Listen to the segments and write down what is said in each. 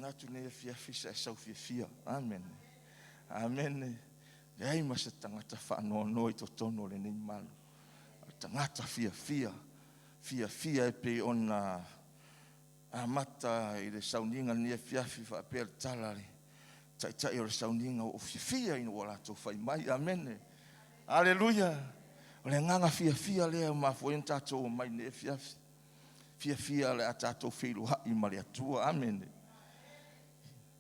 Manatu lenei afiafi sa e saufiafia. Amene. Amene. Leai ma se tagata faanoanoa i totonu o lenei malu. O le tagata fiafia, fiafia e pei ona amata i le sauniga lenei afiafi faapea le tala le taitai o le sauniga ua fiafia ina ua latou fai mai. Amene. Aleluia. O le agaga fiafia lea ua mafua ai ona tatou omai i lenei afiafi. Fiafia o le a tatou feiloai ma le Atua. Amene.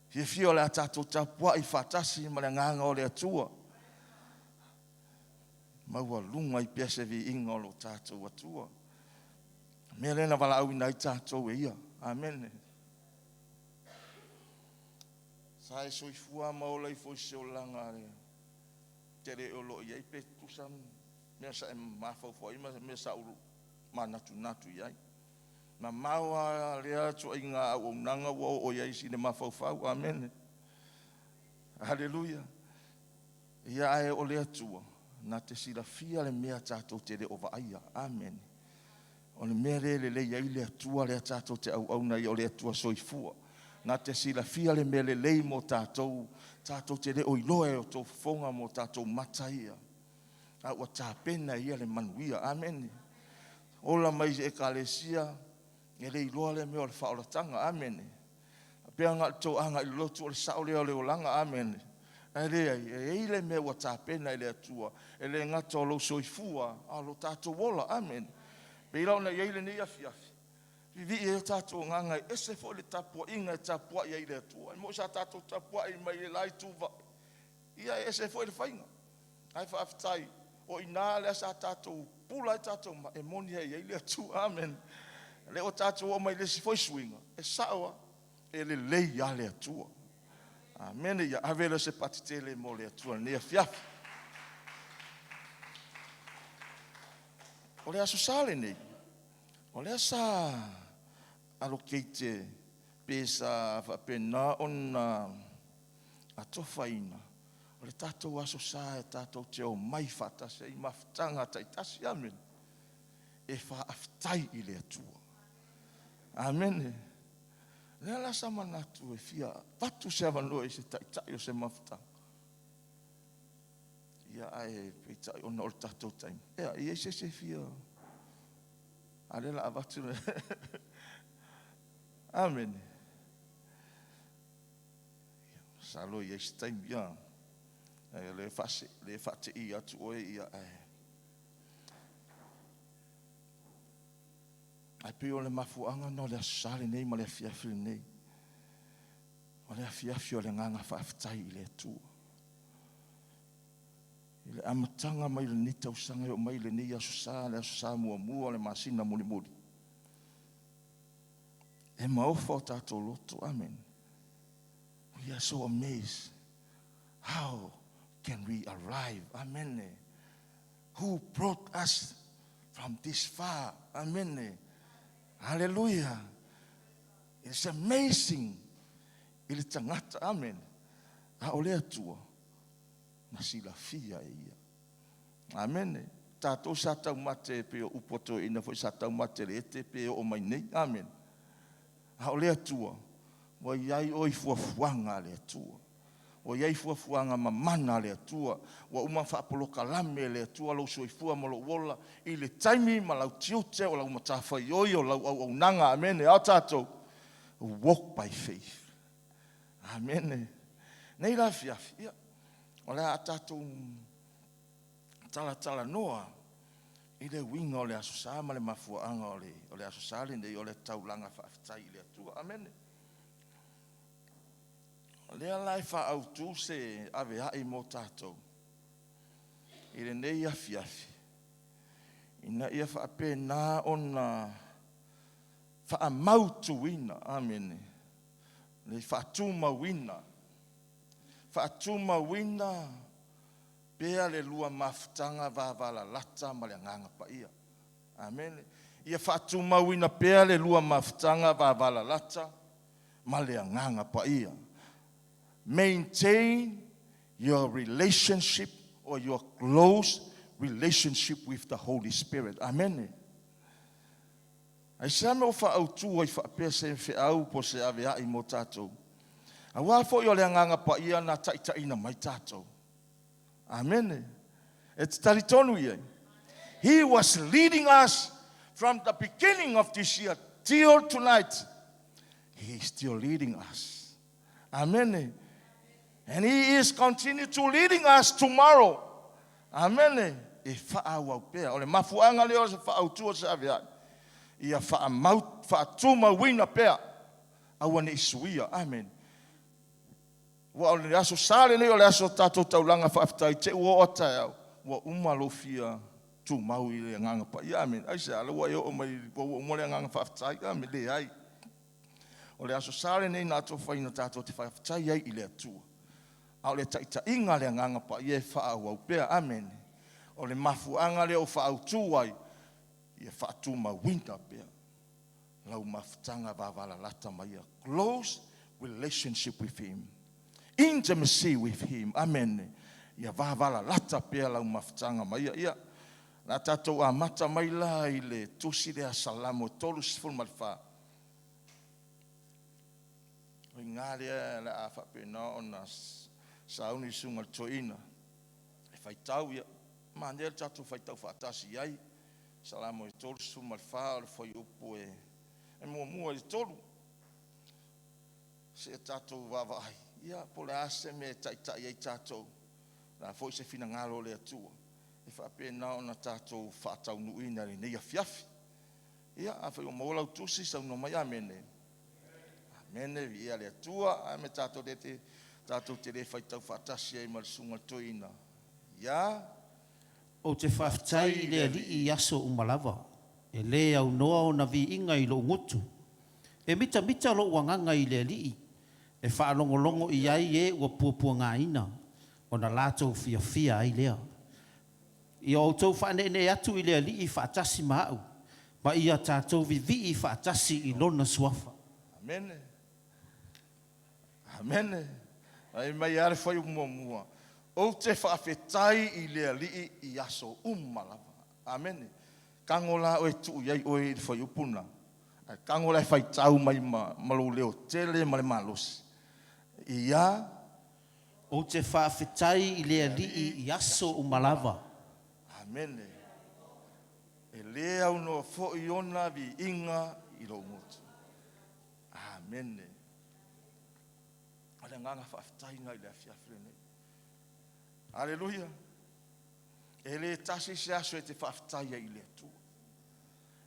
Fiafia o le a tatou tapuai faatasi ma le agaga o le Atua. Maualuga ai pea se viiga o lo tatou Atua. O mea lea na valaauina ai tatou e ia. Amene. Sa e soifua ma ola ifo i se olaga tele o lo o i ai pe tusa mea sa e mafaufau ai ma mea sa ou manatunatu i ai. Mamao lava lea ituaiga auaunaga ua oo i ai i le mafaufau. Amene. Haleluia. Ia ae o le Atua na te silafia le mea tatou te le o vaaia. Amene. O le mea lea e lelei ai le Atua lea tatou te auauna ai, o le Atua soifua. Na te silafia le mea lelei mo tatou, tatou te le o iloa e o outou fofoga mo tatou mata ia. A ua tapena e ia le manuia. Amene. Ola mai i ekalesia, e le iloa le mea o le faaolataga. Amene. Pea na o le toaga i le lotu o le sao lea o le olaga. Amene. Ae leai, e i ai le mea ua tapena e le Atua, e le gata o lou soifua, a o lo tatou ola. Amene. Pei la ona i ai lenei afiafi, vivii ai o tatou agaga e ese foi le tapuaiga e tapuai ai i le Atua. E moi sa tatou tapuai mai le la itu ia e ese foi le faiga. Ae faafetai, o i ina lea sa tatou pula ai tatou ma e moni ai ai le Atua. Amene. Lea ua tatou oo mai le isi foi suiga, e sao lava, e lelei lava le Atua. Amene. Ia ave lea o se pati tele mo le Atua i lenei afiafi. O le Aso Sa lenei, o lea sa allocate pe sa faapena ona atofaina o le tatou Aso Sa e tatou te omai faatasi ai i mafutaga taitasi. Amene. E faafetai i le Atua. Amene. Lea la sa manatu e fia avatu se avanoa i se taitai o se mafutaga. Ia ae peitai ona o le tatou taimi. Ia, e i ai se isi e fia a lea la avatu le Amene. Ia, masalo e i ai se taimi. Ia, e le faase, le faateia atu oe ia ae ae pei o le mafuaaga na o le Aso Sa lenei ma le afiafi lenei. O le afiafi o le agaga faafetai i le Atua. I le amataga mai lenei tausaga e oo mai lenei Aso Sa, le Aso Sa muamua o le masina mulimuli. E maofa o tatou loto. Amen. We are so amazed. How can we arrive? Amen. Who brought us from this far? Amen. Hallelujah. It's amazing. I le tagata. Amen. A o le Atua, na silafia e ia. Amene. Tatou sa taumate pe o upu a toeaina foi sa taumate le ete pe oo mai nei. Amen. A o le Atua, ua i ai oe i fuafuaga a le Atua. Ua i ai fuafuaga mamana a le Atua. Ua uma faapolokalame e le Atua lou soifua ma lou ola i le taimi ma lau tiute o lau matafaioi o lau auaunaga. Amene. A o tatou, walk by faith. Amene. Nei la afiafi, ia, o le a tatou talatalanoa i le uiga o le Aso Sa ma le mafuaaga o le Aso Sa lenei o le taulaga faafetai i le Atua. Amene. O lea la e faaautu se aveai mo tatou i lenei afiafi, ina ia faapena ona faamautuina, amene, le faatumauina, faatumauina pea le lua mafutaga vavalalata ma le Agaga Paia. Amene. Ia faatumauina pea le lua mafutaga vavalalata ma le Agaga Paia. Maintain your relationship or your close relationship with the Holy Spirit. Amen. Ai se ame o faaautu ai faapea se feau po se aveai mo tatou. Auā foi o le Agaga Paia na taitaiina mai tatou. Amene. E te talitonu i ai. He was leading us from the beginning of this year till tonight. He is still leading us. Amene. And He is continue to leading us tomorrow. Amene. E faaauau pea. O le mafuaaga lea o se faautu o se avea'i, ia faamau, faatumauina pea, aua ne i suia. Amene. Ua o le Aso Sa lenei o le aso o tatou taulaga faafetai te ua oo a taeao, ua uma lou fia tumau i le Agaga Paia. Amene. Aisea? La ua e oo mai ua uma le agaga faafetai. Amene. Leai. O le Aso Sa lenei na atofaina tatou te faafetai ai i le Atua. A o le taitaiga a le Agaga Paia e faaauau pea. Amene. O le mafuaaga lea o faautu ai, ia faatumauina pea lau mafutaga vavalalata ma ia. Close relationship with Him. Intimacy with Him. Amen. Ia vavalalata pea lau mafutaga ma ia. Ia, la tatou amata mai la i le tusi lea Salamo 34. O i ina lea o le a faapena ona sauni le susuga i le toeaina e faitau ia. Manaia le tatou faitau faatasi i ai. Salamo e 34 o le fuaiupu e muamua i le tolu. Se tatou vaavaai, ia po o le a se mea e taitai ai tatou, la foi se finagalo o le Atua e faapena ona tatou faataunuuina i lenei afiafi. Ia, afai ua maua lau tusi, saunoa mai, amene. Amene, viia le Atua. Ae me tatou le te, tatou te le faitau faatasi ai ma le susuga i le toeaina. Ia. Ou te faafetai i le Alii i aso uma lava, e lē aunoa ona viiga i lo'u gutu. E mitamita lo'u agaga i le Alii, e faalogologo i ai e ua puapuagaina, ona latou fiafia ai lea. Ia outou faaneenee atu i le Alii faatasi ma a'u, ma ia tatou vivii faatasi i lona suafa. Amene. Amene. Ai mai lava le fuaiupu muamua. Ou te faafetai i le Alii i aso uma lava. Amene. Tago la oe tuu i ai oe i le fuaiupu lena. Ae tago la e faitau mai ma lou leo tele ma le malosi. Ia. Ou te faafetai i le Alii i aso uma lava. Amene. E lē aunoa foi ona viiga i lou gutu. Amene. O le agaga faafetai na i le afiafi lenei. Aleluia. E lē tasi se aso e te faafetai ai i le Atua.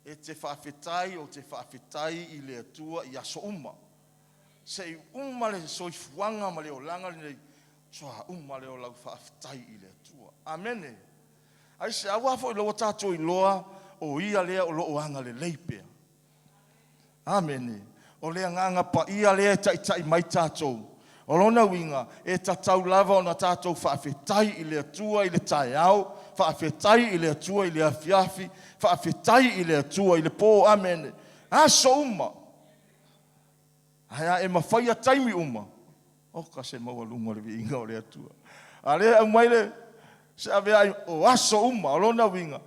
E te faafetai, ou te faafetai i le Atua i aso uma. Se i uma le soifuaga ma le olaga lenei, soa uma lea o lau faafetai i le Atua. Amene. Aisea? Auā foi ua tatou iloa o ia lea o loo agalelei pea. Amene. O le Agaga Paia lea e taitai mai tatou. O lona uiga, e tatau lava ona tatou faafetai i le Atua i le taeao, faafetai i le Atua i le afiafi, faafetai i le Atua i le po. Amene. Aso uma. Ae a e mafaia taimi uma, oka se maualuga o le viiga o le Atua. A lea aumai le se aveai o aso uma, o lona uiga,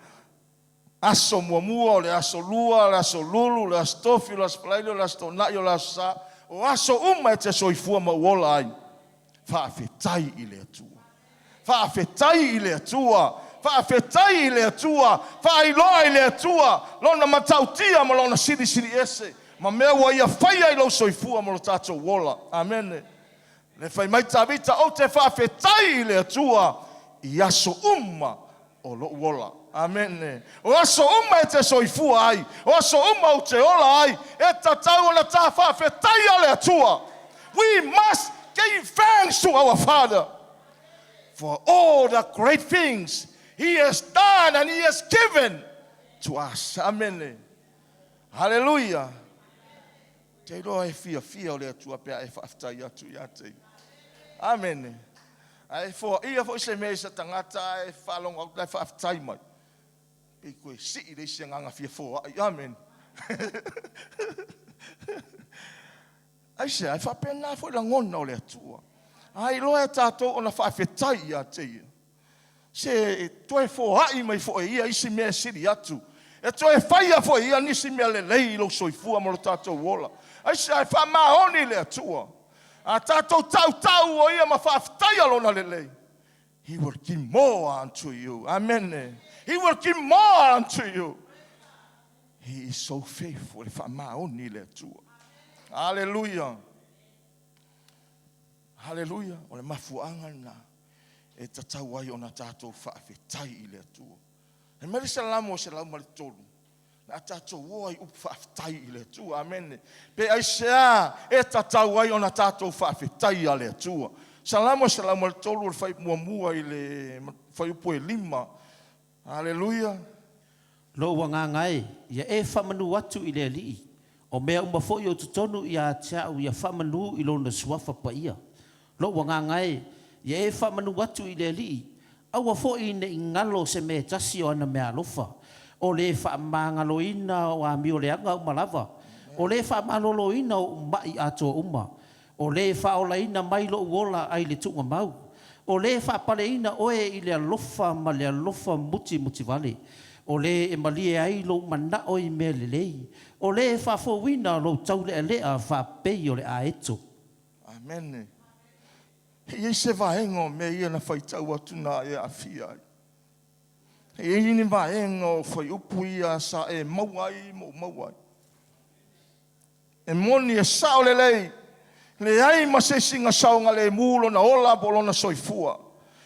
aso muamua, o le aso lua, o le aso lulu, o le aso tofi, o le aso Faraile, o le aso Toonai, o le aso Sa, o aso uma e te soifua ma ou ola ai. Faafetai i le Atua. Faafetai i le Atua. Faafetai i le Atua. Faailoa i le Atua lona matautia ma lona silisili ese ma mea ua ia faia i lou soifua ma lo tatou ola. Amene. Le fai mai Tavita, ou te faafetai i le Atua i aso uma o lou ola. Amene. O aso uma e te soifua ai, o aso uma ou te ola ai, e tatau ona ta faafetai a le Atua. We must give thanks to our Father for all the great things He has done and He has given to us. Amene. Hallelujah. Te iloa e fiafia o le Atua pe a e faafetai atu ia te ia. Amene. Ae foaia foi se mea i se tagata ae faalogo atu la e faafetai mai. Pe koe sii le isi agaga fia foai. Amen. Aisea? E faapena foi lagona o le Atua. A iloa e tatou ona faafetai ia te ia, se toe foai mai foi ia isi mea e sili atu. E toe faia foi ia nisi mea lelei i lou soifua ma lo tatou ola. Aisea? E faamaoni le Atua. A tatou tautau o ia ma faafetaia lona lelei, He will give more unto you. Amene. He will give more unto you. He is so faithful. E faamaoni le Atua. Aleluia. Aleluia. O le mafuaaga lena e tatau ai ona tatou faafetai i le Atua. E mai le Salamo 103, le a tatou o ai upu faafetai i le Atua. Amene. Pe aisea e tatau ai ona tatou faafetaia le Atua. Salamo 103 o le fuaiupu muamua i le fuaiupu e 5. Aleluia. Lou agaga e, ia e faamanu atu i le Alii, o mea uma foi o totonu ia te au ia faamanu i lona suafa paia. Lou agaga e, ia e faamanu atu i le Alii, aua foi ne i galo se mea e tasi o ana meaalofa, o le faamagaloina o amioleaga uma lava, o le faamaloloina o ou mai atoa uma, o le faaolaina mai lou ola ai le tuugamau, o le faapaleina oe i le alofa ma le alofa mutimutivale, o le e malie ai lou manao i mea lelei, o le faafouina lou taulealea faapei o le aeto. Amene. E i ai se vaega o mea ia na faitau atu na e aafia ai. E i ai ni vaega o fuaiupu ia sa e maua ai ma ou maua ai. E moni e sao lelei, leai ma se isi na saogalemu lona ola po o lona soifua.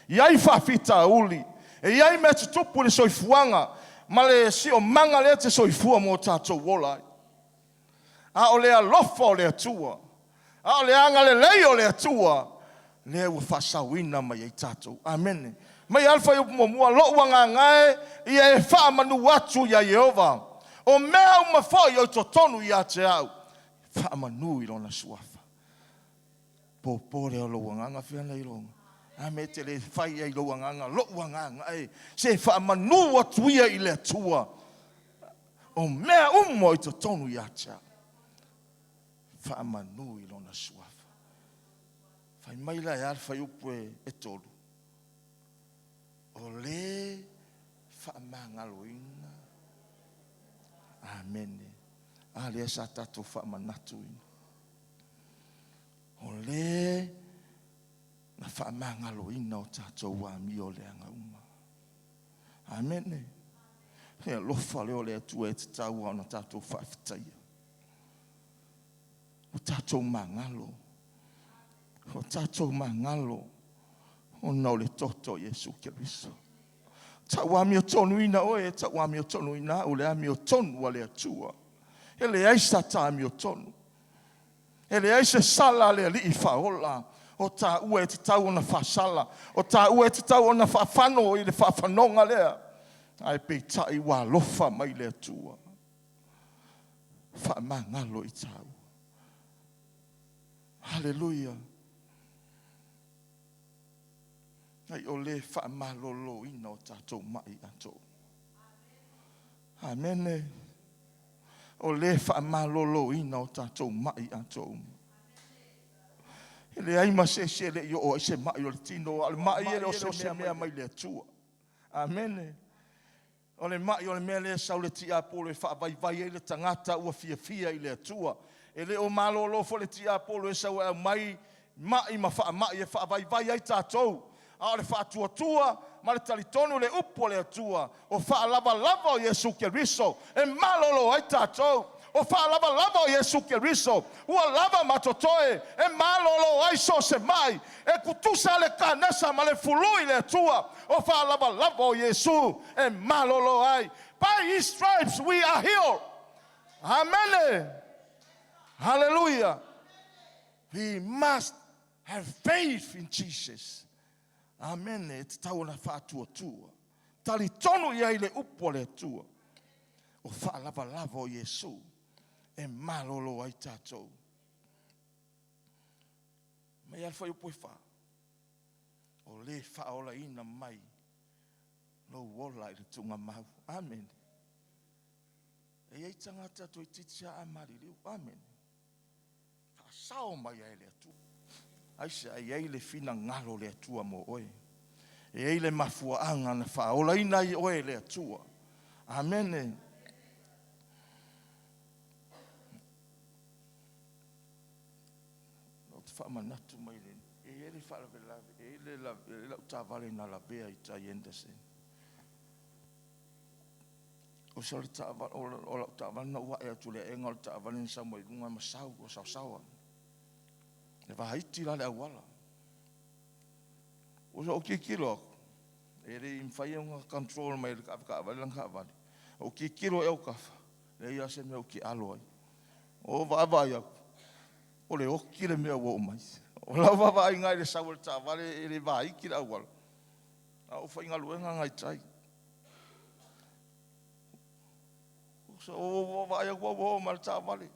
E i ai faafitauli, e i ai mea tutupu i le soifuaga ma le siomaga lea e te soifua ma o tatou ola ai. A o le alofa o le Atua, a o le agalelei o le Atua, lea ua faasaoina mai ai tatou. Amene. Mai lava le fuaiupu muamua, lou agaga e, ia e faamanu atu iā Ieova, o mea uma foi o i totonu ia te au, faamanu i lona suafa. Pōpō lea o lou agaga, fea na i lou agaga? A mea e te le fai ai i lou agaga, lou agaga e, se faamanu atu ia i le Atua, o mea uma o i totonu ia te au, faamanu i lona suafa. Fai mai la e a le fuaiupu e 3, o le faamagaloina. Amene. A lea sa tatou faamanatuina. O le na faamagaloina o tatou amioleaga uma. Amene. Le alofa lea o le Atua e tatau ona tatou faafetaia. O tatou magalo. O tatou magalo ona o le toto o Iesu Keriso. Tau amiotonuina oe, tau amiotonuina au, le amiotonu a le Atua. E leai sa ta amiotonu. E leai se sala a le Alii faaola o taua e tatau ona faasala, o taua e tatau ona faafano i le faafanoga lea. Ae peitai ua alofa mai le Atua. Faamagalo i taua. Haleluia. Ai o le faamaloloina o tatou mai atoa. Amene. O le faamaloloina o tatou mai atoa uma. E leai ma se isi e le i oo ai se mai o le tino, a o le mai e le o se mea mai le Atua. Amene. O le mai o le mea lea e sau le tiapolo e faavaivai ai le tagata ua fiafia i le Atua. E le o malolo foi le tiapolo e sau e aumai mai ma faamai e faavaivai ai tatou. A o le faatuatua ma le talitonu le upu o le Atua, o faalavalava o Iesu Keriso e malolo ai tatou. O faalavalava o Iesu Keriso ua lava ma totoe e malolo ai so o se mai, e tutusa le kanesa ma le fului le Atua. O faalavalava o Iesu e malolo ai. By his stripes we are healed. Amen. Hallelujah. We must have faith in Jesus. Amen. E tatau ona faatuatua. Talitonu i ai le upu a le Atua. O faalavalava o Iesu e malolo ai tatou. Mai a le fuaiupu e 4. O le faaolaina mai lou ola i le tuugamau. Amen. E i ai tagata toeitiiti a maliliu. Amen. Faasao mai ai le Atua. Aisea, e i ai le finagalo o le Atua mo oe. E i ai le mafuaaga na faaolaina ai oe e le Atua. Amene. te faamanatu mai le, e i ai le faalavelave, e i ai le, lau taavale na lavea i tai Anderson. O se o le taavale, o lau taavale na ou ae atu i le aega o le taavale na sau mai luga ma sau, ua saosaoa. E vaiti la le auala. Ua ou tilotilo atu, e le i mafai ona control mai e le avetaavale lana taavale. Ou tilotilo i autafa, leai lava se mea ou te alo ai. O vaavaai atu, o le oti le mea ua oo mai. O lau vaavaaiga i le sau a le taavale e le vaiti le auala, a o faigaluega nai tai. Ua vaai atu ua oo mai le taavale.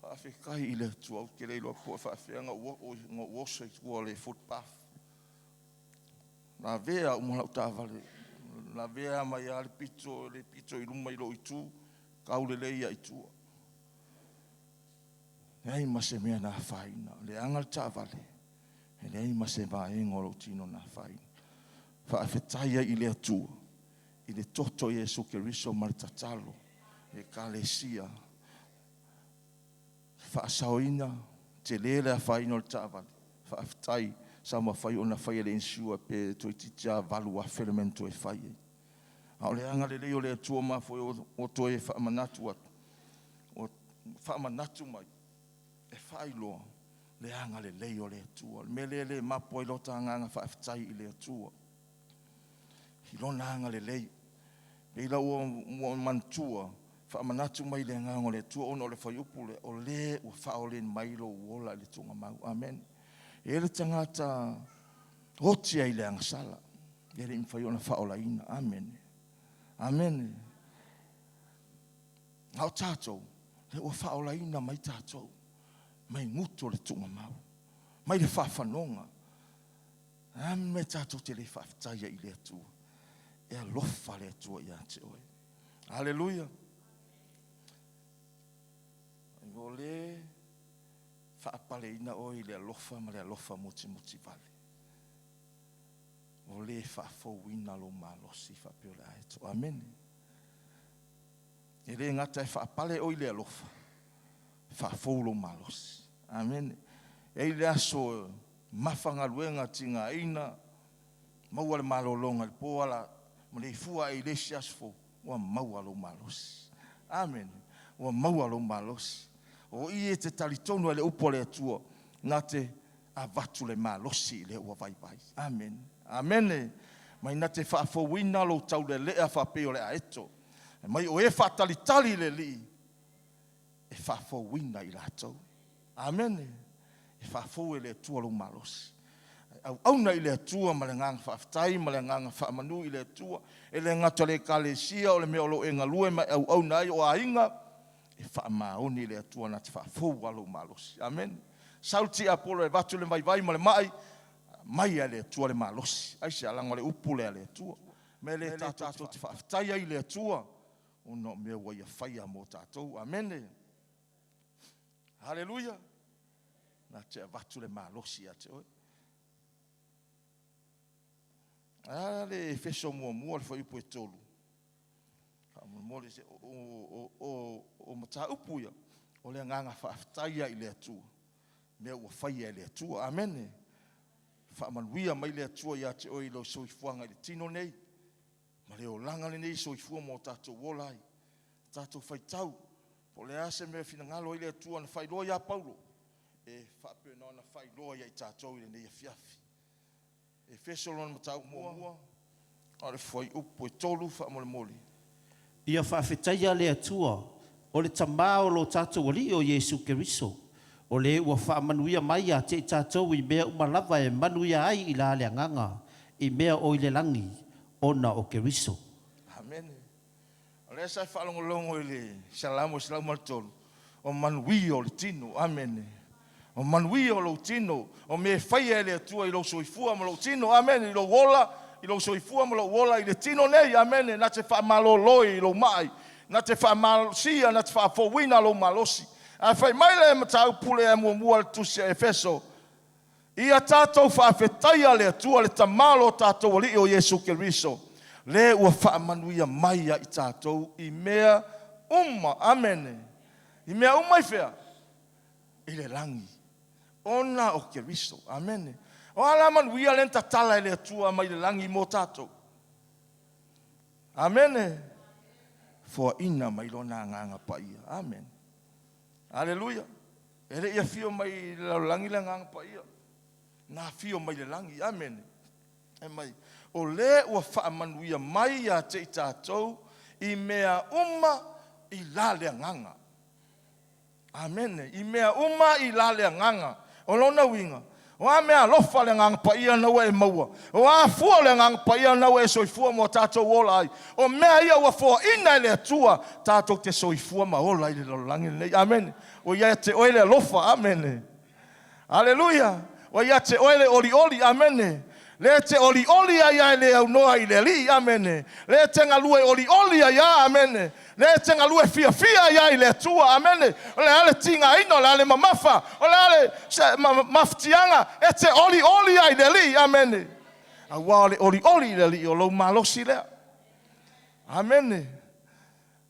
Faafetai i le Atua, ou te le iloa po o faapefea ona ou oso i tua o le footpath. Lavea uma lau taavale, lavea mai lava le pito i luma i lou itu, tau lelei lava i tua. Leai ma se mea na afaina, leaga le taavale, e leai ma se vaega o lou tino na afaina. Faafetai ai i le Atua i le toto o Iesu Keriso ma le tatalo i Ekalesia. Faasaoina, tele le afaina o le taavale. Faafetai sa mafai ona fai e le insure pe toeitiiti lava $8,000 le mea na toe fai ai. A o le agalelei o le Atua mafua ua toe faamanatu atu, ua faamanatu mai e faailoa le agalelei o le Atua. O le mea lea e le mapo ai lota agaga faafetai i le Atua i Lona agalelei. E pei la ua ou manatua, faamanatu mai le agaga o le Atua ona o le fuaiupu lea, o le ua faaolaina mai lou ola i le tuugamau. Amene. E i ai le tagata oti ai i le agasala, e le i mafai ona faaolaina. Amene. Amene. A o tatou, lea ua faaolaina mai tatou mai gutu o le tuugamau, mai le faafanoga. O le a le mea tatou te le faafetai ai i le Atua? E alofa le Atua ia te oe. Aleluia. O le faapaleina oe i le alofa ma le alofa mutimuti vale. O le faafouina lou malosi faapea o le aeto. Amene. E le gata e faapale oe i le alofa, faafou lou malosi. Amene. E i ai le aso mafa galuega tigaina, maua le malologa i le po ala maleifua ai i le isi aso fou, ua maua lou malosi. Amene. Ua maua lou malosi. O i e te talitonu ai le upu a le Atua, na te avatu le malosi i le ua vaivai. Amene. Amene. Mai na te faafouina lou taulelea faapei o le aeto. Mai o e faatalitali i le Alii, e faafouina i latou. Amene. E faafou e le Atua lou malosi. Auauna i le Atua ma le agaga faafetai ma le agaga faamanu i le Atua. E le gata o le Ekalesia o le mea o lo o e galue ma e auauna ai o aiga, e faamaoni i le Atua na te faafou lava lou malosi. Amene. Sau le tiapolo e avatu le vaivai ma le mai, aumai lava e le Atua le malosi. Aisea? Leaga o le upu lea a le Atua. O le mea lea tatou te faafetai ai i le Atua, ona o mea ua Ia faia mo tatou. Amene. Haleluia. Na te avatu le malosi ia te oe. A le Efeso muamua le fuaiupu e 3. Faamolemole se o mataupu ia, o le agaga faafetai ia i le Atua, mea ua faia e le Atua. Amene. Faamanuia mai le Atua ia te oe i lou soifuaga i le tino nei, ma le olaga lenei soifua ma o tatou ola ai. Tatou faitau, po o le a se mea e finagalo ai le Atua na faailoa ia Paulo, e faapena ona faailoa ia i tatou i lenei afiafi. Efeso lona mataupu muamua, o le fuaiupu e 3 faamolemole. Ia faafetaia le Atua, o le Tama o lo tatou Alii o Iesu Keriso, o le ua faamanuia mai ia te i tatou i mea uma lava e manuia ai i la le agaga, i mea o i le lagi, ona o Keriso. Amene. O lea sa e faalogologo i le Salamo 103, o manuia o le tino. Amene. O manuia o lou tino, o mea e faia e le Atua i lou soifua ma lou tino. Amene. I lou ola, i lou soifua ma lou ola i le tino nei. Amene. Na te faamalolo i lou mai, na te faamalosia, na te faafouina lou malosi. Ae fai mai le mataupu lea muamua le tusi a Efeso, ia tatou faafetaia le Atua le Tama o lo tatou Alii o Iesu Keriso, le ua faamanuia mai ia i tatou i mea uma. Amene. I mea uma i fea? I le lagi, ona o Keriso. Amene. O a la manuia lea na tatala e le Atua mai le lagi mo tatou? Amene. Foaina mai Lona Agaga Paia. Amene. Aleluia. E le i afio mai i le lalolagi le Agaga Paia. Na afio mai le lagi. Amene. E mai, o le ua faamanuia mai ia te i tatou i mea uma i la le agaga. Amene. I mea uma i la le agaga. O lona uiga, o a mea alofa le Agaga Paia na ua e maua, o a fua o le Agaga Paia na ua e soifua ma o tatou ola ai, o mea ia ua foaina e le Atua tatou te soifua ma ola i le lalolagi lenei. Amene. Ua ia te oe le alofa. Amene. Aleluia! Ua ia te oe le olioli. Amene. Lea e te olioli ai lava e le aunoa i le Alii. Amene. Lea e te galue olioli ai lava. Amene. Lea e te galue fiafia ai lava i le Atua. Amene. O le a le tigaina, o le a le mamafa, o le a le mafatiaga, e te olioli ai i le Alii. Amene. Aua o le olioli i le Alii, o lou malosi lea. Amene.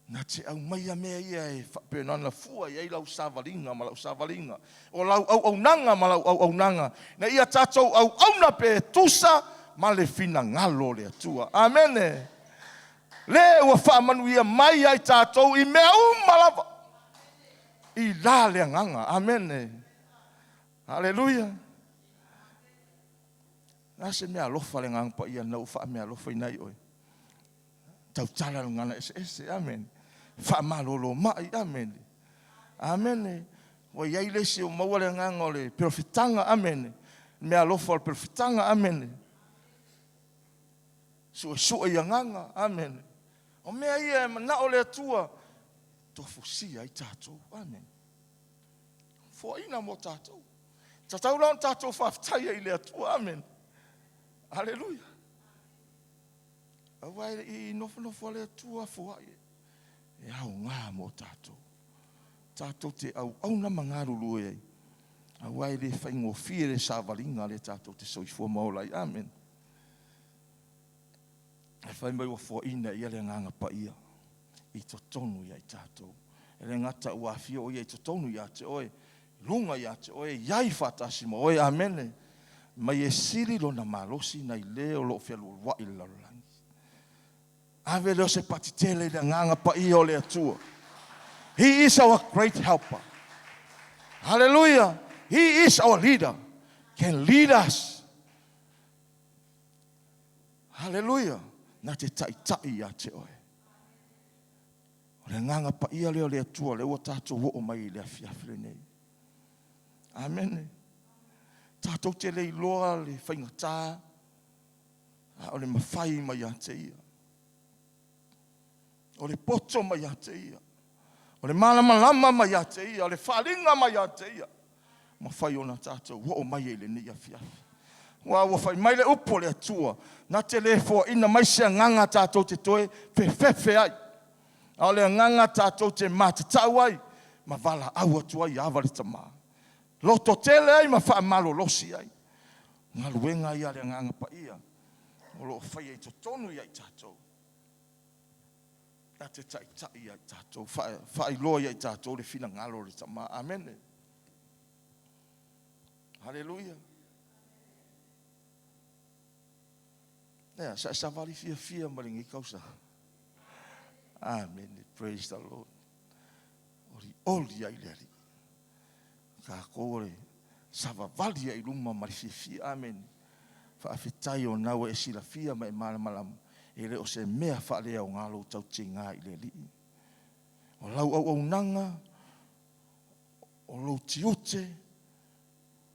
Na te aumaia mea ia e faapena ona fua i ai lau savaliga ma lau savaliga, o lau auaunaga ma lau auaunaga, ina ia tatou auauna pe tusa ma le finagalo o le Atua. Amene! Le ua faamanuia mai ia i tatou i mea uma lava, i la le agaga. Amene! Aleluia! O le a se meaalofa a le Agaga Paia na ua faameaalofaina ai oe? Tautala le gagana eseese. Amene. Faamalolo mai. Amene. Amene. Ua i ai le isi ua maua le agaga o le perofetaga. Amene. Mea alofa o le perofetaga. Amene. Suesue i agaga. Amene. O mea ia e manao le Atua tofusia ai tatou. Amene. Foaina mo tatou. Tatau la ona tatou faafetai ai i le Atua. Amene. Aleluia. Aua e le i nofonofo a le Atua foai e aoga mo tatou. Tatou te auauna ma galulue ai, aua e le faigofie le savaliga lea tatou te soifua ma ola ai. Amene. E fai mai ua foaina e ia le Agaga Paia i totonu ia i tatou. E le gata ua afio o ia i totonu ia te oe, i luga ia te oe, e i ai faatasi ma oe. Amene. Mai e sili lona malosi nai le o lo o fealualuai i le lalolagi. Ave lea o se pati tele i le Agaga Paia o le Atua. He is our great helper. Hallelujah. He is our leader. Can lead us. Hallelujah. Na te taitai ia te oe. O le Agaga Paia lea o le Atua lea ua tatou oo mai i le afiafi lenei. Amene. Tatou te le iloa le faigata, a o le mafai mai ia te Ia. O le poto mai ia te Ia. O le malamalama mai ia te Ia. O le faaaliga mai ia te Ia. Mafai ona tatou oo mai ai i lenei afiafi. Aua ua fai mai le upu a le Atua, na te le foaina mai se agaga tatou te toe fefefe ai, a o le agaga tatou te matatau ai ma valaau atu ai ia Ava le Tama, lototele ai ma faamalolosi ai. O galuega ia a le Agaga Paia o lo o faia i totonu ia i tatou, na te taitai ia i tatou, faailoa ia i tatou le finagalo o le Tama. Amene. Haleluia. Ea, sa e savali fiafia ma lenei tausaga. Amene. Praise the Lord. Oli oli ai le Alii. Tatou o le savavali ai i luma ma le fiafia. Amene. Faafetai o na ua e silafia ma e malamalama, e le o se mea faaleaoga lou tautiga i le Alii. O lau auaunaga, o lou tiute,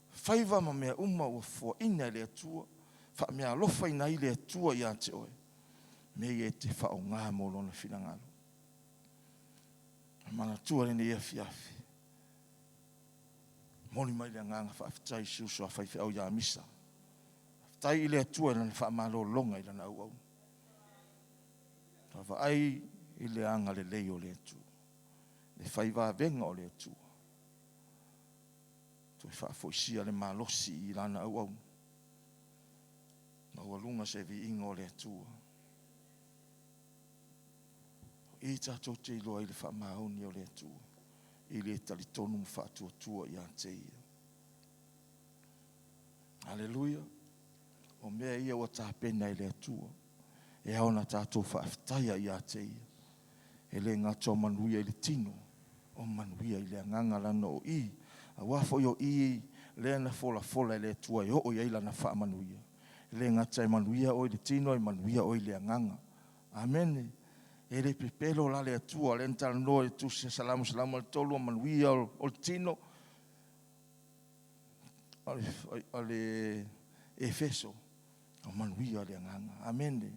faiva ma mea uma ua foaina e le Atua, faameaalofaina ai le Atua ia te oe, mea ia e te faaaoga mo Lona finagalo. Manatua lenei afiafi, momoli mai le agaga faafetai i si uso a faifeau ia Misa. Faafetai i le Atua i lana faamalologa i lana auauna. Vaavaai i le agalelei o le Atua, le faivavega o le Atua. Toe faafoisia le malosi i lana auauna. Maualuga se viiga o le Atua. O i tatou te iloa ai le faamaoni o le Atua. i le talitonu ma faatuatua ia te Ia. Aleluia! O mea ia ua tapena e le Atua, e ao ona tatou faafetaia ia te Ia. E le gata o manuia i le tino, o manuia i le agaga, leaga o i, aua foi o i lea na folafola e le Atua e oo i ai Lana faamanuia. E le gata e manuia oe i le tino, e manuia oe i le agaga. Amene. E le pepelo la le Atua, lea na talanoa i le Tusi a Salamo 103, o manuia o le tino, o le Efeso, o manuia o le agaga. Amene.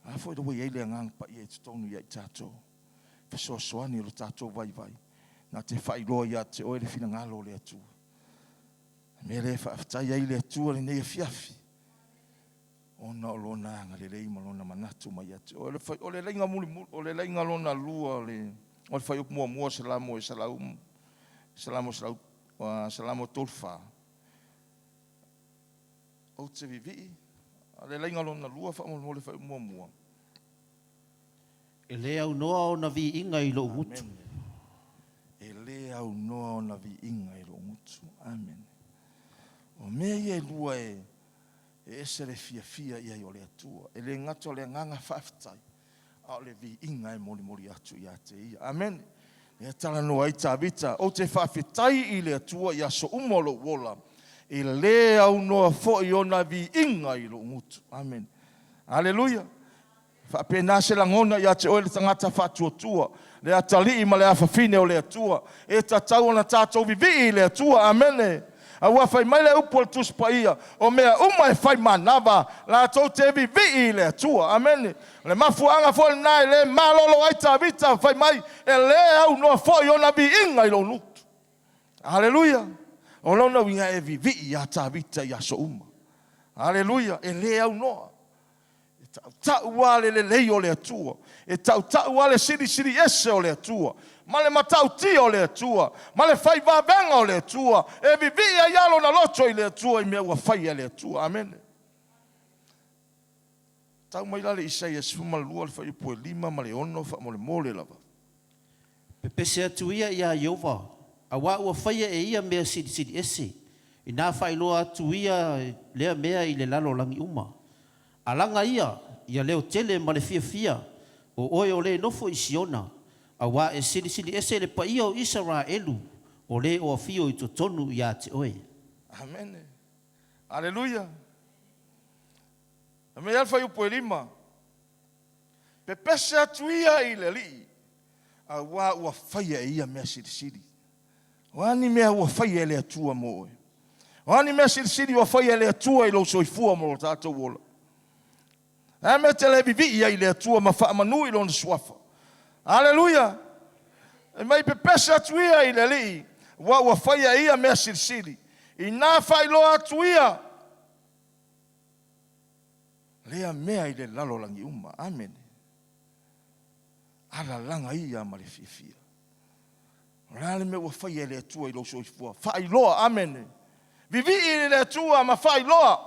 A foi ua i ai le Agaga Paia i totonu ia i tatou, fesoasoani o le tatou vaivai, na te faailoa ia te oe le finagalo o le Atua. O le mea lea e faafetai ai le Atua i lenei afiafi, ona o Lona agalelei ma Lona manatu mai ia te oe. O le laina mulimuli, o le laina lona lua o le fuaiupu muamua o Salamo e selau, Salamo selau, Salamo 34, ou te vivii, o le laina lona lua faamolemole fuaiupu muamua. E le aunoa ona viiga i lou gutu. Amene. E le aunoa ona viiga i lou gutu. Amene. O mea ia e lua e ese le fiafia i ai o le Atua. E le gata o le agaga faafetai, a o le viiga e molimoli atu ia te Ia. Amene. Lea talanoa ai Tavita, ou te faafetai i le Atua i aso uma o lou ola, e le aunoa foi ona viiga i lou gutu. Amene. Aleluia. Faapena se lagona ia te oe le tagata faatuatua, le atalii ma le afafine o le Atua. E tatau ona tatou vivii i le Atua. Amene. Aua fai mai le upu o le Tusi Paia, o mea uma e fai manava, latou te vivii i le Atua. Amene. O le mafuaaga foi lena e le malolo ai Tavita, fai mai, e le aunoa foi ona viiga i lou gutu. Aleluia. O lona uiga e vivii ia Tavita i aso uma. Aleluia. E le aunoa. E tautau lava le lelei o le Atua, e tautau lava le silisili ese o le Atua, ma le matautia o le Atua, ma le fai vavega o le Atua, e vivii ai lava lona loto i le Atua i mea ua faia e le Atua. Amene. Tau mai la le Isaia 12 le fuaiupu e 5 ma le 6 faamolemole lava. Pepese atu ia iā Ieova, auā ua faia e ia mea silisili ese, inā faailoa atu ia lea mea i le lalolagi uma. Alaga ia, ia leotele ma le fiafia, o oe o lē nofo i Siona, auā e silisili ese le paia o Isaraelu, o lē o afio i totonu iā te oe. Amene. Aleluia. Fai mai lava le fuaiupu e 5, Pepese atu ia i le Alii, auā ua faia e ia mea silisili. O a ni mea ua faia e le Atua mo oe? O a ni mea silisili ua faia e le Atua i lou soifua ma lo tatou ola? A mea te le vivii ai i le Atua ma faamanu i Lona suafa? Aleluia! Fai mai, pepese atu ia i le Alii, aua ua faia e ia mea silisili. Inā faailoa atu ia lea mea i le lalolagi uma. Amene. Alalaga ia ma le fiafia. O le a le mea ua faia e le Atua i lou soifua? Faailoa. Amene. Vivii i le Atua ma faailoa.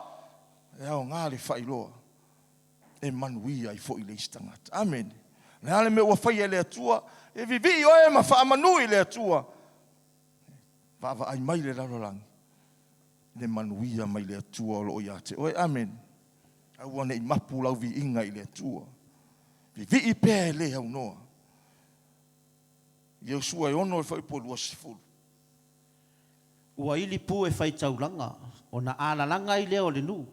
E aoga le faailoa e manuia ai foi le isi tagata. Amene. O le a le mea ua faia e le Atua? E vivii oe ma faamanu i le Atua. Vaavaai mai le lalolagi le manuia mai le Atua o lo o ia te oe. Amene. Aua ne i mapu lau viiga i le Atua. Vivii pea e le aunoa. Iosua e 6 le fuaiupu e 20. Ua ili pu e fai taulaga, ona alalaga ai lea o le nuu.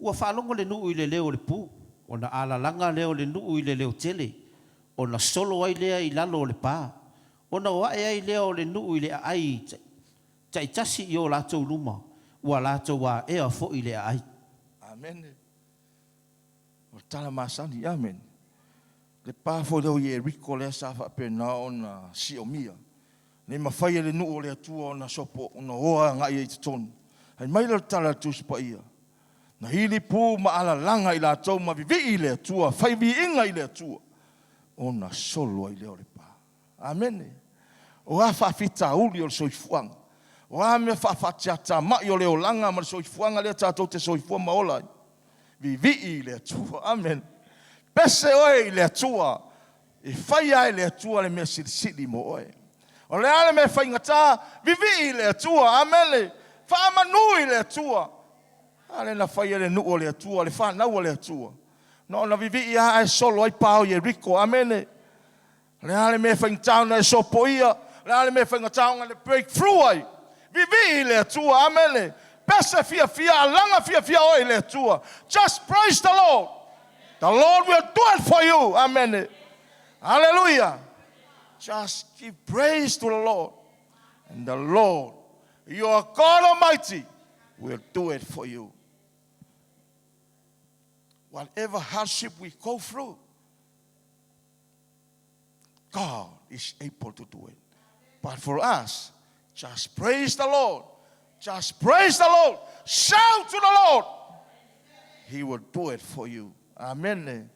Ua faalogo le nuu i le leo o le pu, ona alalaga lea o le nuu i le leotele, ona solo ai lea i lalo o le pa, ona o ae ai lea o le nuu i le aai taitasi i o latou luma, ua latou aea foi le aai. Amene. O le tala masani. Amene. Le pa foi lea o Ieriko lea sa faapena ona siomia, ne i mafai e le nuu o le Atua ona sopo, ona oa agai ai i totonu. Fai mai lea o le tala a le Tusi Paia, na ili pu ma alalaga i latou ma vivii i le Atua, fai viiga i le Atua, ona solo ai lea o le pa. Amene. O a faafitauli o le soifuaga, o a mea faafaatiatamai o le olaga ma le soifuaga lea tatou te soifua ma ola ai, vivii i le Atua. Amene. Pese oe i le Atua, e faia lava e le Atua le mea silisili mo oe. O le a le mea faigata, vivii i le Atua. Amene. Faamanu i le Atua. A lea na fai e le nuu o le Atua, le fanau a le Atua. Na ona vivii lava ae solo ai pa o Ieriko. Amene. O le a le mea faigata ona e sopoia, o le a le mea faigata ona e breakthrough ai, vivii i le Atua. Amene. Pese fiafia, alaga fiafia oe i le Atua. Just praise the Lord. The Lord will do it for you. Amene. Hallelujah. Just give praise to the Lord. And the Lord, your God Almighty, will do it for you. Whatever hardship we go through, God is able to do it. But for us, just praise the Lord. Just praise the Lord. Shout to the Lord. He will do it for you. Amene.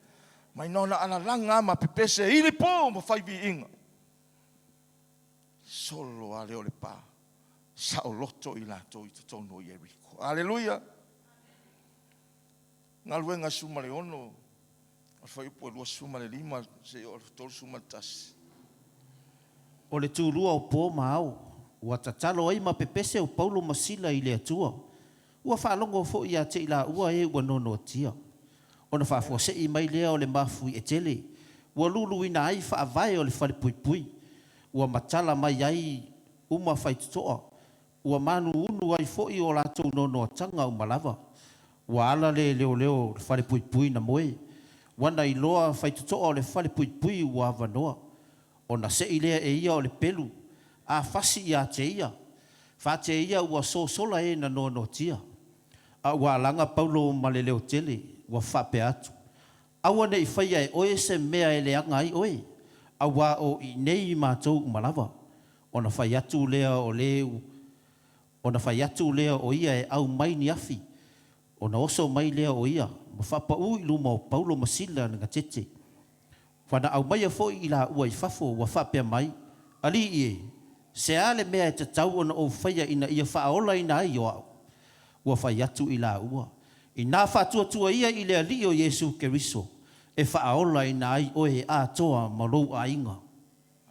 Mai na ona alalaga ma pepese ili pu ma fai viiga. Solo lava lea o le pa saoloto i latou i totonu o Ieriko. Aleluia. Galuega 16, o le fuaiupu e 25 seia oo i le 31. O le tulua o po ma ao, ua tatalo ai ma pepese o Paulo ma Sila i le Atua. Ua faalogo foi ia te i laua e ua noanoatia. Ona faafuasei mai lea o le mafuie tele, ua luluina ai faavae o le falepuipui, ua matala mai ai uma faitotoa, ua manuunu ai foi o latou noanoataga uma lava. Ua ala le leoleo o le falepuipui na moe, ua na iloa faitotoa o le falepuipui ua avanoa. Ona se'i lea e ia o le pelu, a fasi ia te ia, fate ia ua sosola e na noanoatia. A ua alaga Paulo ma le leotele, ua faapea atu, Aua ne i faia e oe se mea e leaga ai oe, auā o i nei matou uma lava. Ona fai atu lea o le ona fai atu lea o ia e aumai ni afi, ona oso mai lea o ia ma faapaū i luma o Paulo ma Sila le gatete. Ua na aumaia foi i laua i fafo, ua faapea mai, Alii e, se a le mea e tatau ona ou faia ina ia faaolaina ai o a'u? Ua fai atu i laua, Inā faatuatua ia i le Alii o Iesu Keriso, e faaolaina ai oe atoa ma lou aiga.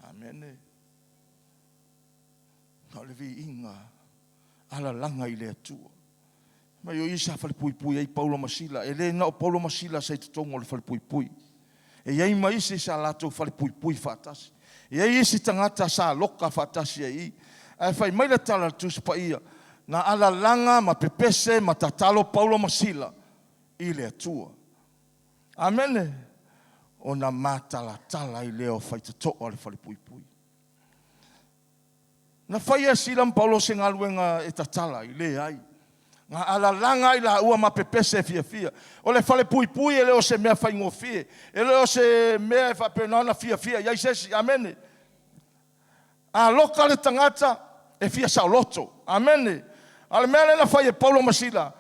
Amene. Na o le viiga alalaga i le Atua. Mai o ia sa falepuipui ai Paulo ma Sila. E le na o Paulo ma Sila sa i totonu o le falepuipui. E i ai ma isi sa latou falepuipui faatasi. E i ai isi tagata sa loka faatasi ai i i. Ae fai mai le tala a le Tusi Paia, na alalaga ma pepese ma tatalo Paulo ma Sila i le Atua. Amene. Ona matalatala ai lea o faitotoa o le falepuipui. Na fai e Sila ma Paulo se galuega e tatala ai? Leai. Na alalaga ai laua ma pepese fiafia. O le falepuipui e le o se mea faigofie. E le o se mea e faapena ona fiafia i ai se isi. Amene. A loka le tagata, e fia saoloto. Amene. A o le mea lea na fai e Paulo ma Sila,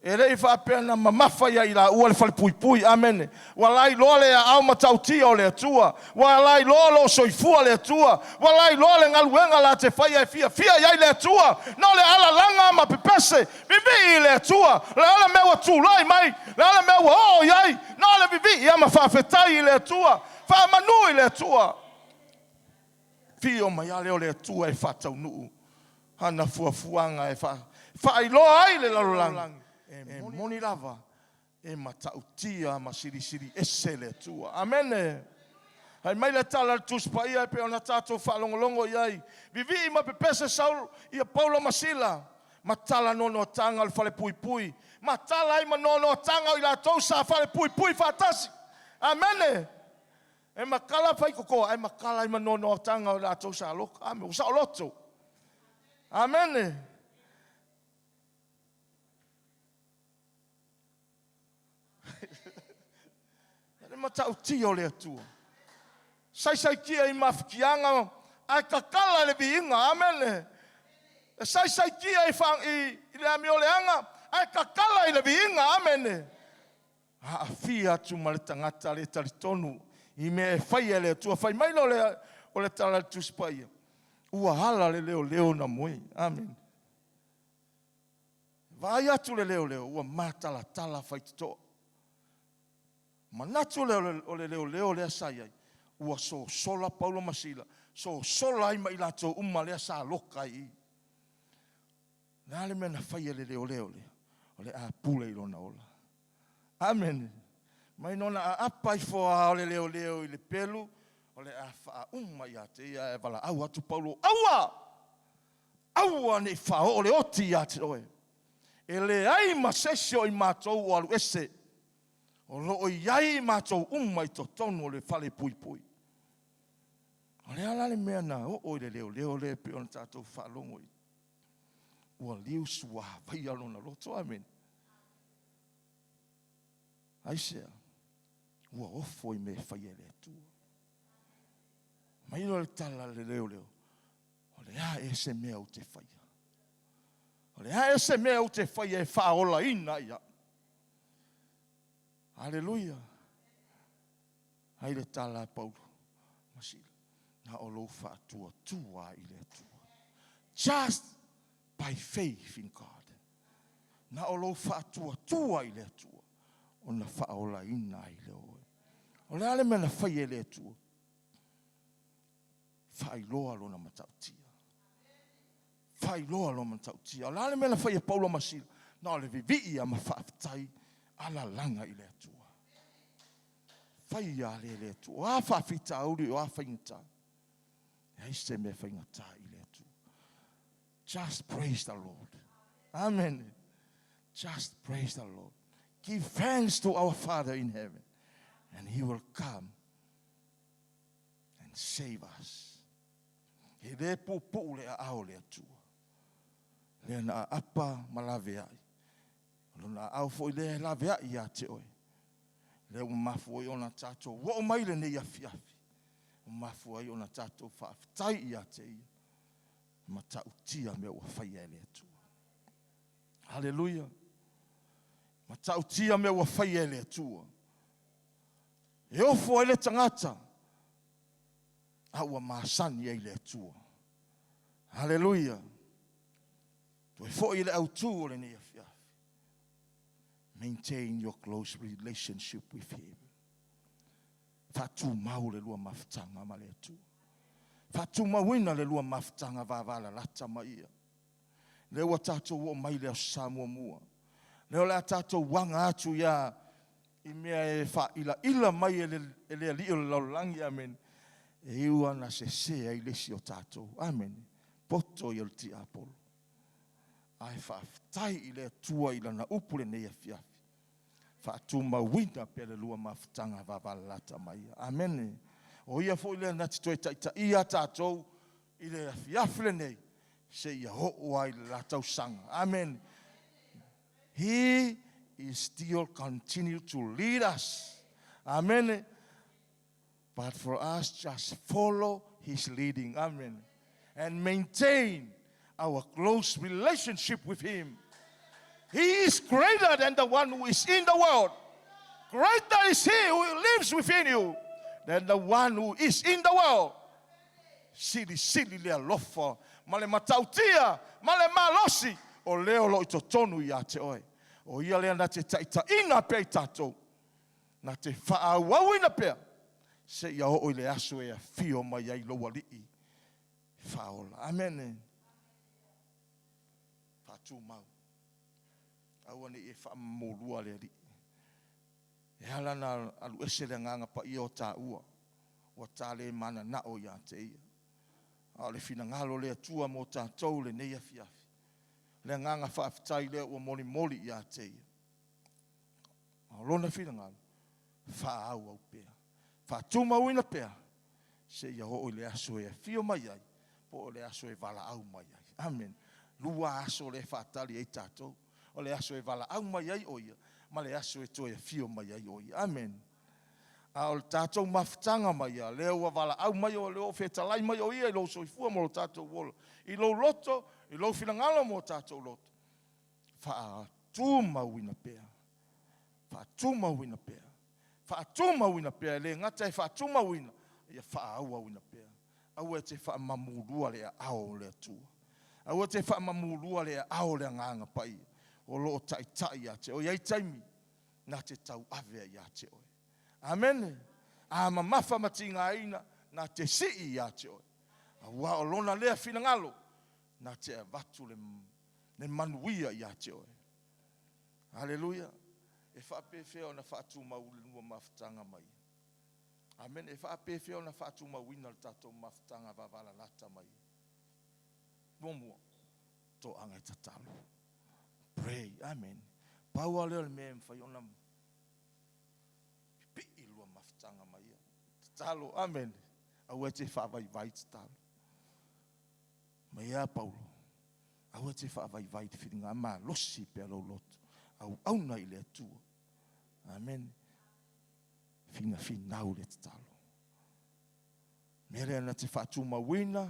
E le i faapea na mamafa ia i laua le falepuipui. Amene. Ua lailoa le aao matautia o le Atua. Ua lailoa lo soifua le Atua. Ua lailoa le galuega la te faia e fiafia i ai le Atua. Na o le alalaga ma pepese, vivii i le Atua. O le a le mea ua tulai mai, o le a le mea ua oo i ai, na o le vivii lava ma faafetai i le Atua, faamanu i le Atua. Afio mai lava lea o le Atua e faataunuu ana fuafuaga e faailoa ai le lalolagi, e moni lava, e matautia ma silisili ese le Atua. Amene. Fai mai le tala a le Tusi Paia e pei ona tatou faalogologo i ai, Vivii ma pepese Saulu ia Paulo ma Sila, ma tala noanoataga o le falepuipui, ma tala ai ma noanoataga o i latou sa falepuipui faatasi. Amene. E matala faitotoa, ae matala ai ma noanoataga o i latou sa loka. Amene. Ua saoloto. Amene. Le matautia o le Atua. Saisaitia i mafatiaga ae tatala le viiga. Amene. E saisaitia i, fa, i, i le amioleaga ae tatala i le viiga. Amene. Aafia atu ma le tagata le talitonu i mea e faia e le Atua. Fai mai lea o le, o le tala a le Tusi Paia, ua ala le leoleo na moe. Amene. Vaai atu le leoleo ua matalatala faitotoa. Manatu lea o le leoleo lea sa i ai, ua sosola Paulo ma Sila. Sosola ai ma i latou uma lea sa loka ai i i. O le a le mea na faia e le leoleo lea? O le apule i lona ola. Amene. Mai na ona aapa ifo lava o le leoleo i le pelu, o le a faauma ia te ia, ae valaau atu Paulo, Aua! Aua ne i faaoo le oti ia te oe. E leai ma se isi o i matou o alu ese. O lo o i ai i matou uma i totonu o le fale puipui. O le a la le mea na oo i le leoleo lea e pei ona tatou faalogo i ai? Ua liu suavaia lona loto. Amene. Aisea? Ua ofo i mea e faia e le Atua. Mai loa le tala a le leoleo, o le a ea se mea ou te faia? O le a ea se mea ou te faia e faaolaina ai au? Aleluia! Ai le tala a Paulo ma Sila, na o lou faatuatua i le Atua. Just by faith in God. Na o lou faatuatua i le Atua ona faaolaina ai lea o oe. O le a le mea na faia e le Atua? Faailoa lona matautia. Faailoa lona matautia. O le a le mea na faia e Paulo ma Sila? Na o le vivii lava ma faafetai alalaga i le Atua. Faia lea e le Atua. O a faafitauli, o a faigata, leai se mea faigata i le Atua. Just praise the Lord. Amen. Just praise the Lord. Give thanks to our Father in heaven, and He will come and save us. E le puupuu le aao o le Atua. Lea na aapa ma laveai. O lona aao foi lea e laveai ia te oe. Lea ua mafua ai ona tatou oo mai lenei afiafi. Ua mafua ai ona tatou faafetai ia te ia. Matautia mea ua faia e le Atua. Haleluia. Matautia mea ua faia e le Atua. E ofo ai le tagata a ua masani ai i le Atua. Haleluia. Toe foi le autu o lenei afiafi. Maintain your close relationship with Him. Faatumau le lua mafutaga ma le Atua. Faatumauina le lua mafutaga vavalalata ma Ia. Lea ua tatou oo mai i le Aso Sa muamua. Lea o le a tatou aga atu ia i mea e faailaila mai e le alii o le lalolagi, amene, e iu lava ina sese ai le isi o tatou. Amene. Poto ia o le tiapolo. Ae faafetai i le Atua i Lana upu lenei afiafi. Faatumauina pea le lua mafutaga vavalalata ma Ia. Amene. O Ia foi lea na te toe taitaia tatou i le afiafi lenei seia oo lava i le la tausaga. Amene. He is still continue to lead us. Amene. But for us just follow His leading. Amen. And maintain our close relationship with Him. He is greater than the one who is in the world. Greater is He who lives within you than the one who is in the world. Silisili le alofa ma le matautia ma le malosi o lea o lo o i totonu ia te oe. O ia lea na te taitaiina pea i tatou, na te faaauauina pea seia oo i le aso e afio mai ai lou Alii faaola. Amene. Faatumau. Aua ne i e faamamulua le Alii. E ala ona alu ese le Agaga Paia o taua, ua ta le mananao ia te Ia. A o le finagalo o le Atua mo tatou lenei afiafi, le agaga faafetai lea ua molimoli ia te Ia. A o Lona finagalo, faaauau pea, faatumauina pea, seia oo i le aso e afio mai ai, po o le aso e valaau mai ai. Amene. Lua aso lea e faatali ai tatou. O le aso e valaau mai ai o Ia, ma le aso e toe afio mai ai o Ia. Amene. A o le tatou mafutaga ma Ia, lea ua valaau mai o lea ua fetalai mai o Ia i lou soifua ma lo tatou ola, i lou loto, i lou finagalo mo tatou loto, faatumauina pea, faatumauina pea, faatumauina pea, e le gata e faatumauina, ia faaauauina pea. Aua e te faamamulua le aao o le Atua. Aua e te faamamulua le aao o le Agaga Paia o lo o taitai ia te oe. E i ai taimi na te tauave ai ia te oe. Amene. A mamafa ma tigaina, na te sii ia te oe. Auā o Lona lea finagalo na te avatu le, le manuia ia te oe. Aleluia. E faapefea ona faatumau le lua mafutaga ma Ia? Amene. E faapefea ona faatumauina le tatou mafutaga vavalalata ma Ia? Muamua, toaga e tatalo. Pray. Amene. Pau lava lea o le mea e mafai ona pipii lua mafutaga ma Ia. Tatalo. Amene. Aua e te faavaivai tatalo. Mai a Paulo, aua e te faavaivai i le filiga malosi pea lou loto, auauna i le Atua. Amene. Finafinau le tatalo. Mea lea na te faatumauina,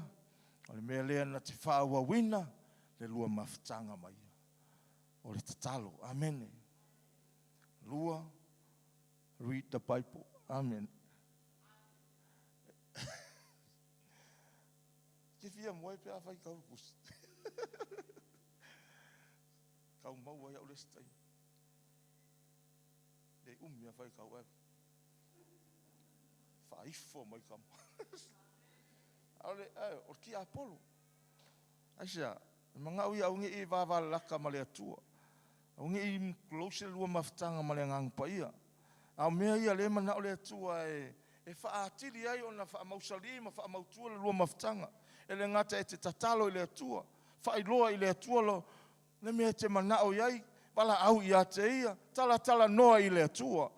o le mea lea na te faaauauina le lua mafutaga ma Ia. O le tatalo. Amene. Lua, read the Bible. Amene. Te fia moe pe a faitau le tusi. Tau maua ai au le isi taimi. Le umi a faitau ae faaifo mai tama. A o le, o le tiapolo. Aisea? E manao ia aua ne i vavalalata ma le Atua. Aua ne i close le lua mafutaga ma le Agaga Paia. A o mea ia lea e manao le Atua e e faaatili ai ona faamausali ma faamautu le lua mafutaga. E le gata e te tatalo i le Atua, faailoa i le Atua lo le mea e te manao i ai, valaau ia te Ia, talatalanoa i le Atua.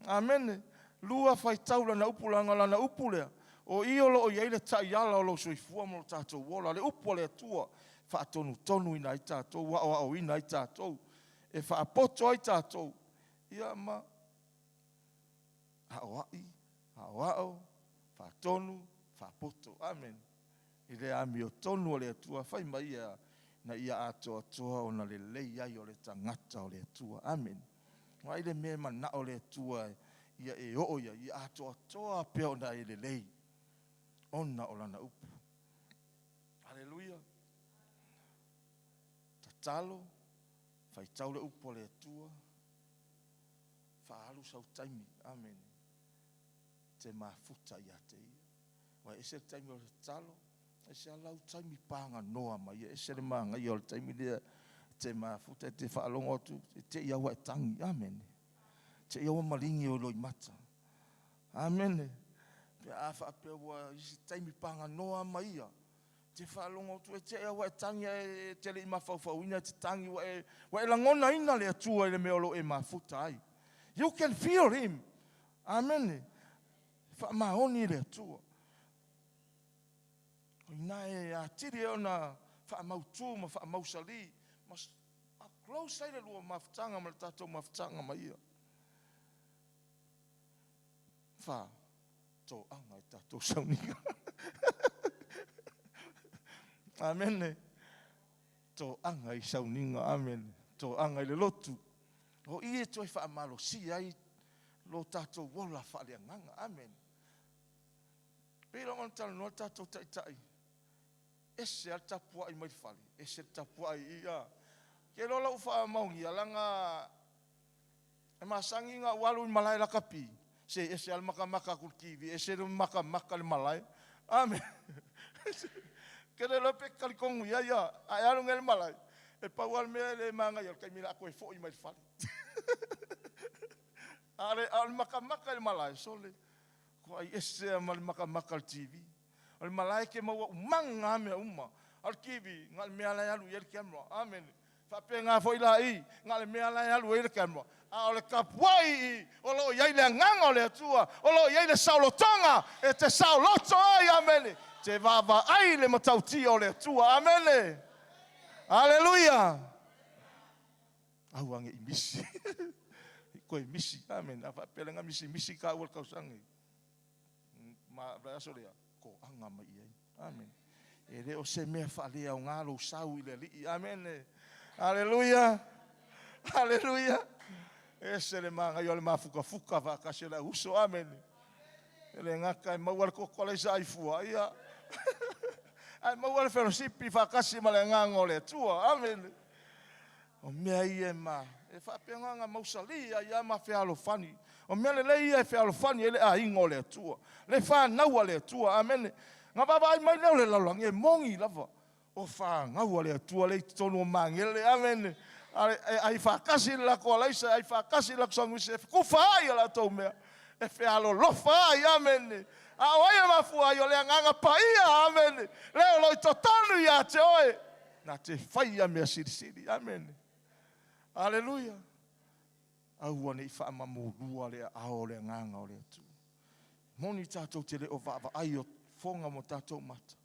Amene. Lua, faitau Lana Upu, leaga o Lana Upu lea, o i o lo o i ai le taiala o lou soifua ma lo tatou ola, le Upu a le Atua, e faatonutonuina ai tatou, aoaoina ai tatou, e faapoto ai tatou, ia ma aoai, aoao, faatonu, faapoto. Amene. I le amiotonu a le Atua, fai mai ia ina ia atoatoa ona lelei ai o le tagata o le Atua. Amene. Vaai le mea e manao le Atua ia e oo i ai, ia atoatoa pea ona e lelei ona o Lana Upu. Aleluia. Tatalo, faitau le Upu a le Atua, faaalu sau taimi. Amene. Te mafuta ia te Ia. Aua e ese le taimi o le tatalo, ese lava lau taimi paganoa ma Ia, ese le manaia o le taimi lea e te mafuta, e te faalogo atu, e te i lava ua e tagi. Amene. Te i lava ua maligi ou loimata. Amene. Pe a faapea ua i se taimi paganoa ma Ia, te faalogo atu, e te i lava ua e tagi ae e te le i mafaufauina e te tagi, ua e, ua e lagonaina le Atua i le mea o lo o e mafuta ai. You can feel Him. Amene. Faamaoni le Atua. O ina e atili ai ona faamautu ma faamausali ma close ai le lua mafutaga ma le tatou mafutaga ma Ia. Fa, toaga i tatou sauniga. Amene. Toaga i sauniga. Amene. Toaga i le lotu. O i e toe faamalosia ai lo tatou ola faaleagaga. Amene. Pei lava ona talanoa le tatou Taitai, ese lava le tapuai mai le fale, ese le tapuai i a. Ke iloa lau faamaonia, leaga e masani na ou alu i malae lakapi, se ese lava le matamata atu i le TV, ese le matamata i le malae. Amene. Ke le iloa pe e te talitonu i ai, a e alu nei i le malae, e pau lava le mea e le manaia, o le taimi o le a toe foi mai i le fale. A o le matamata i le malae, sole, Matua ese lava ma le matamata o le TV. O le malae e te maua umaga lava mea uma. A o le TV, na o le mea la e alu i ai le camera. Amene. Faapena foi la i, na o le mea la e alu ai le camera. A o le tapuai i, o lo o i ai le Agaga o le Atua, o lo o i ai le saolotoga e te saoloto ai. Amene. Te vaavaai i le matautia o le Atua. Amene. Aleluia. Aua ne i misi. I koe misi. Amen. A faapea leaga misimisi taua i le tausaga nei. Ma le aso lea, toaga mai i ai. Amen. E le o se mea faaleaoga lou sau i le Alii. Amen. Aleluia. Aleluia. Ese le manaia o le mafukafuka faatasi o le au uso. Amen. E le gata e maua le koko a le aisa aifua, ia. Ae maua le felosipi faatasi ma le Agaga o le Atua. Amen. O mea ia e ma, e faapena ona mausali ai lava ma fealofani. O mea lelei ia e fealofani ai le aiga o le Atua, le fanau a le Atua. Amene. Na vaavaai mai lea o le lalolagi, e moni lava, o fanau a le Atua lea e i totonu o Magele. Amene. E ai faatasi le latou alaisa, e ai faatasi le latou sanuise, e fetufaai a latou mea, e fealolofa ai. Amene. A o ai e mafua ai? O le Agaga Paia. Amene. Lea o lo o i totonu ia te oe, na te faia mea silisili. Amene. Aleluia. Aua ne i faamamulua le aao o le Agaga o le Atua. Moni tatou te le o vaavaai o fofoga ma tatou mata,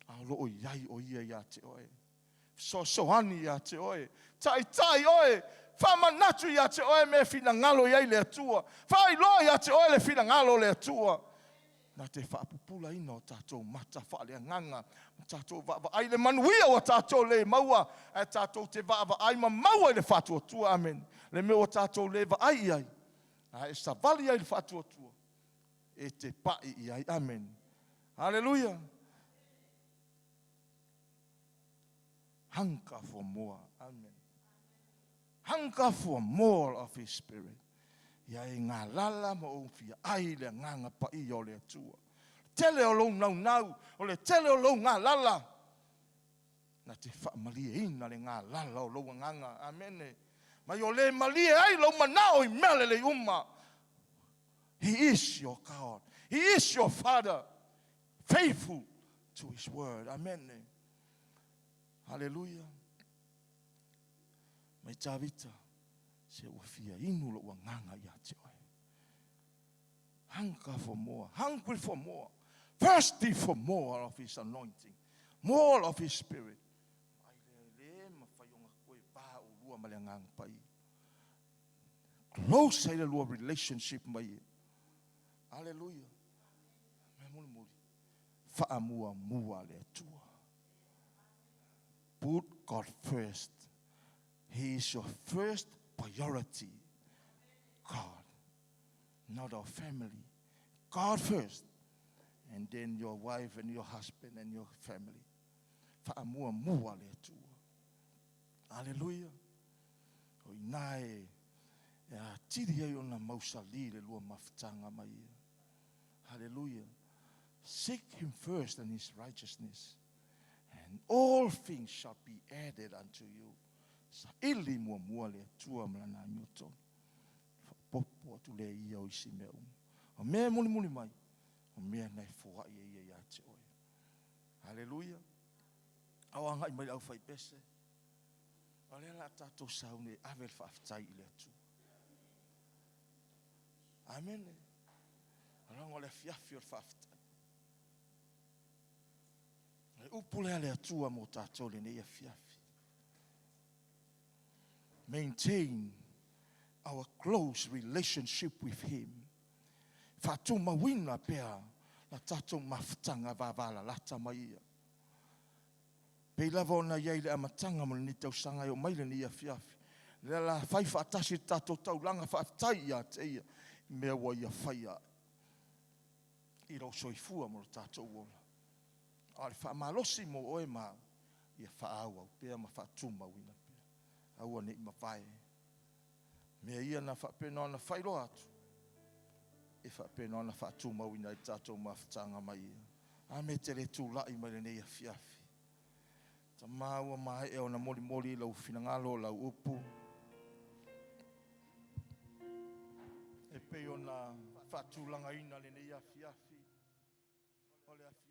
a o lo o i ai o Ia ia te oe. Fesoasoani ia te oe, taitai oe, faamanatu ia te oe mea e finagalo i ai le Atua, faailoa ia te oe le finagalo o le Atua. Na te faapupulaina o tatou mata faaleagaga, ma tatou vaavaai i le manuia ua tatou le maua, ae tatou te vaavaai ma maua i le faatuatua. Amene. Le mea ua tatou le vaai i ai, a e savali ai i le faatuatua, e te pai i ai. Amene. Haleluia. Hunger for more. Amen. Hunger for more of His Spirit. Ia e galala ma ou fia ai le Agaga Paia o le Atua. Tele o lou naunau, o le tele o lou galala, na te faamalieina le galala o lou agaga. Amene. Ma o le malie ai lou manao i mea lelei uma. He is your God. He is your Father. Faithful to His word. Amen. Hallelujah. Mai Tavita, se ua fia inu lou agaga ia te oe. Hunger for more, hungry for more, thirsty for more of His anointing, more of His Spirit. Ai le le mafai ona toe va ulua ma le Agaga Paia. Close ai le lua relationship ma Ia. Hallelujah. Mea mulimuli, faamuamua le Atua. Put God first. He is your first priority. God, not our family. God first, and then your wife and your husband and your family. Faamuamua le Atua. Hallelujah. O ina e atili ai ona mausali le lua mafutaga ma Ia. Hallelujah. Seek Him first and His righteousness, and all things shall be added unto you. Saili muamua le Atua ma lana amiotonu. Faaopoopo atu lea e Ia o isi mea uma. O mea e mulimuli mai, o mea na e foai e Ia ia te oe. Haleluia. A o agai mai le aufaipese. O lea o le a tatou sauni e ave le faafetai i le Atua. Amene. Leaga o le afiafi o le faafetai. O le upu lea a le Atua mo tatou i lenei afiafi. Maintain our close relationship with Him. Faatumauina pea la tatou mafutaga vavalalata ma Ia. Pei lava ona i ai i le amataga mo lenei tausaga e oo mai lenei afiafi, lea la fai faatasi le tatou taulaga faafetai ia te Ia i mea ua Ia faia i lou soifua ma lo tatou ola. A o le faamalosi mo oe ma au, ia faaauau pea ma faatumauina pea. Aua ne i mavae. Mea ia na faapena ona faailoa atu, e faapena ona faatumauina ai le tatou mafutaga ma Ia. Amene te le tulai mai lenei afiafi. Tama ua maea ona molimoli i lau finagalo lau upu, e pei ona faatulagaina lenei afiafi o le afiafi.